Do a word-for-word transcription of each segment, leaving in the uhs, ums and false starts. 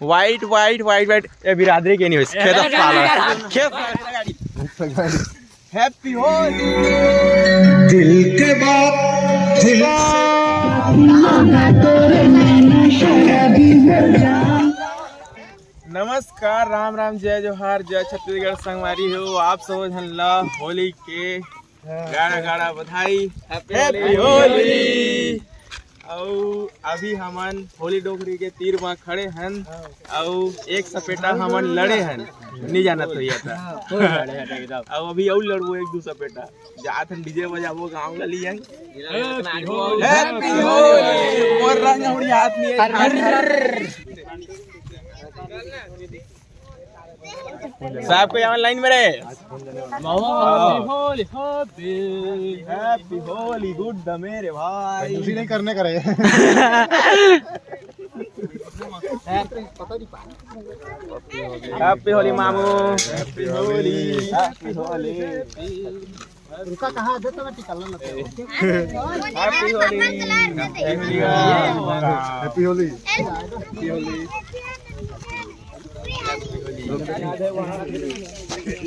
White, white, white, white। ये बिरादरी के नहीं होइस। खेत साला। खेत साला। Happy Holi। दिल के बात, दिल से। नमस्कार, राम राम, जय जोहार, जय छत्तीसगढ़। संगवारी हो, आप सब झन ला होली के गाड़ा गाड़ा बधाई। Happy Holi। अउ अभी हमन होली डोकरी के तीर म खड़े हन, अउ एक सपेटा हमन लड़े हन, नहीं जानत होइया त। अउ अभी अउ लड़बो एक दू सपेटा, जात हन DJ बजाबो गाँव गली हन। Happy Holi। मोर रंग उड़ियात नहीं है। साहब को यहाँ लाइन में रहे। Happy Holi, Happy Holi, good मेरे भाई। कंजूसी नहीं करने का रहे। Happy Holi मामू। Happy Holi। Happy Holi। रुका, कहाँ दे तो मैं निकालना लगता है। Happy Holi। Happy Holi। Happy Holi।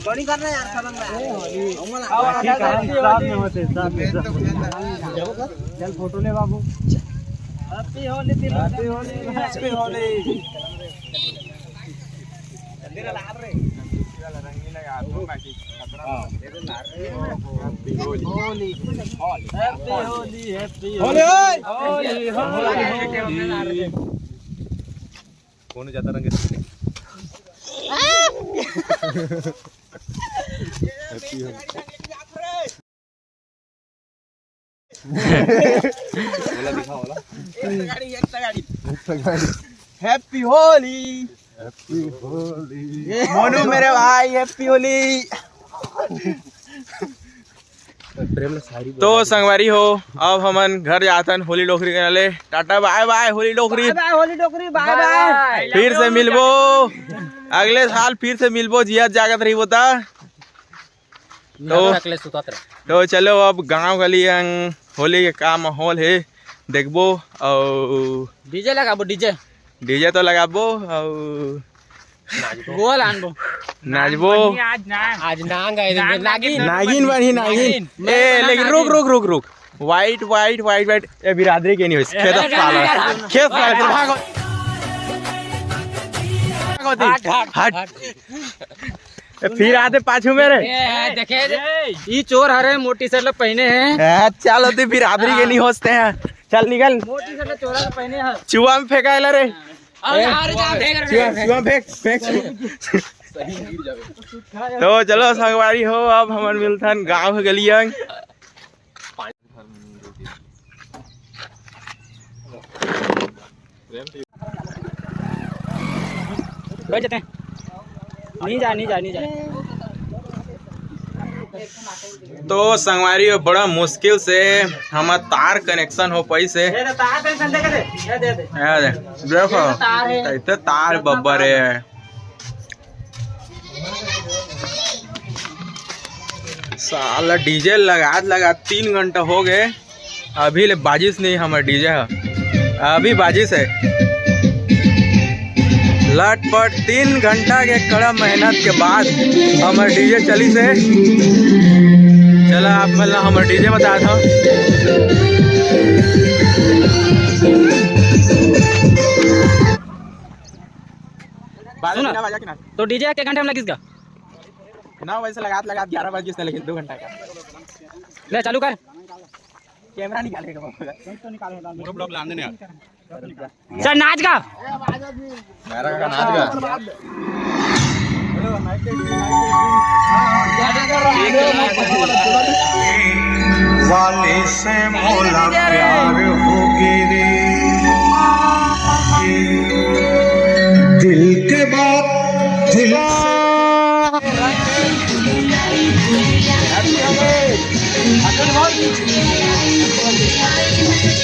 बड़ी करना यार, खत्म। साथ में होते, साथ में, साथ में। चल फोटो ले बाबू। Happy Holi, Happy Holi, Happy Holi। Happy Holi, Happy Holi। Holi, Holi, Holi. कौन जाता रंग? Happy Holi। बोला, दिखा, बोला। Happy Holi। Happy Holi। Monu मेरे भाई, Happy Holi। तो संगवारी हो, अब हमन घर जातन होली डोकरी के नाले। टाटा bye bye होली डोकरी। Bye bye होली डोकरी, bye bye। फिर से मिलबो अगले साल, फिर से मिलबो, जियत जागत रहिबो ता। तो, तो चलो, अब गांव गली अंग होली के का माहौल हे, देखबो। अउ DJ लगाबो, DJ। DJ तो लगाबो, अउ गोल आनबो। नाचबो। आज ना। आज नांग आए, नागिन। नागिन बनी, नागिन। ए, लेकिन रुक, रुक, रुक, रुक। White, white, white, white। ए, बिरादरी के नहीं होइस। खेत साला। खेत साला, भागो। हट, हट, हट। ए, फिर आते पाछू में रे। ए, देखे, ई चोर हरे, मोटी शर्ट पहने हैं। ए, चल, तू बिरादरी के नहीं होसते हैं। चल, निकल। मोटी शर्ट चोरा के पहने हैं। चुआ में फेंका रे। चुआ, चुआ फेंक, फेंक। तो चलो संगवारी हो, अब हमन मिलथन गांव के गलिया। बैठ जाते हैं। नहीं जा, नहीं जा, नहीं जा। तो संगवारी हो, बड़ा मुश्किल से हमर तार connection हो पाइस हे। ये दे, तार connection दे के दे। ये दे, दे। ये दे, देखो, ये तार है। कैसे तार बब्बर है। साला DJ लगात लगात तीन घंटा हो गए, अभी ले बाजिस नहीं हमर DJ ह, अभी बाजिस हे। लटपट तीन घंटा के कड़ा मेहनत के बाद हमर DJ चलिस हे। चला आप मन ला हमर DJ बता दो। बारह सुना। घंटा बजा के ना। तो DJ के घंटे में लगिस गा? नौ बजे से लगात लगात ग्यारह बज गइस, लेकिन दो घंटा का। ले चालू कर। कैमरा निकालेगा बाबा। पूरा ब्लॉग लाने नहीं आता। चल नाच गा। मेरा का नाच गा। वाले से मोला प्यार हो गे रे। दिल के बात दिल से।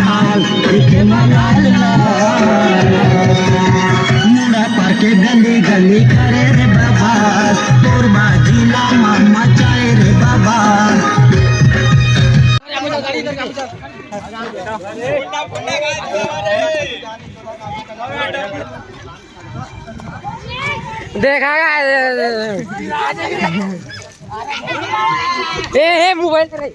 दाल के मलाल ला। मुड़ा पार के गली गली करे रे बाबा, तोर बाजी ला मामा चाहे रे बाबा। देखा ए, ए, मोबाइल करे।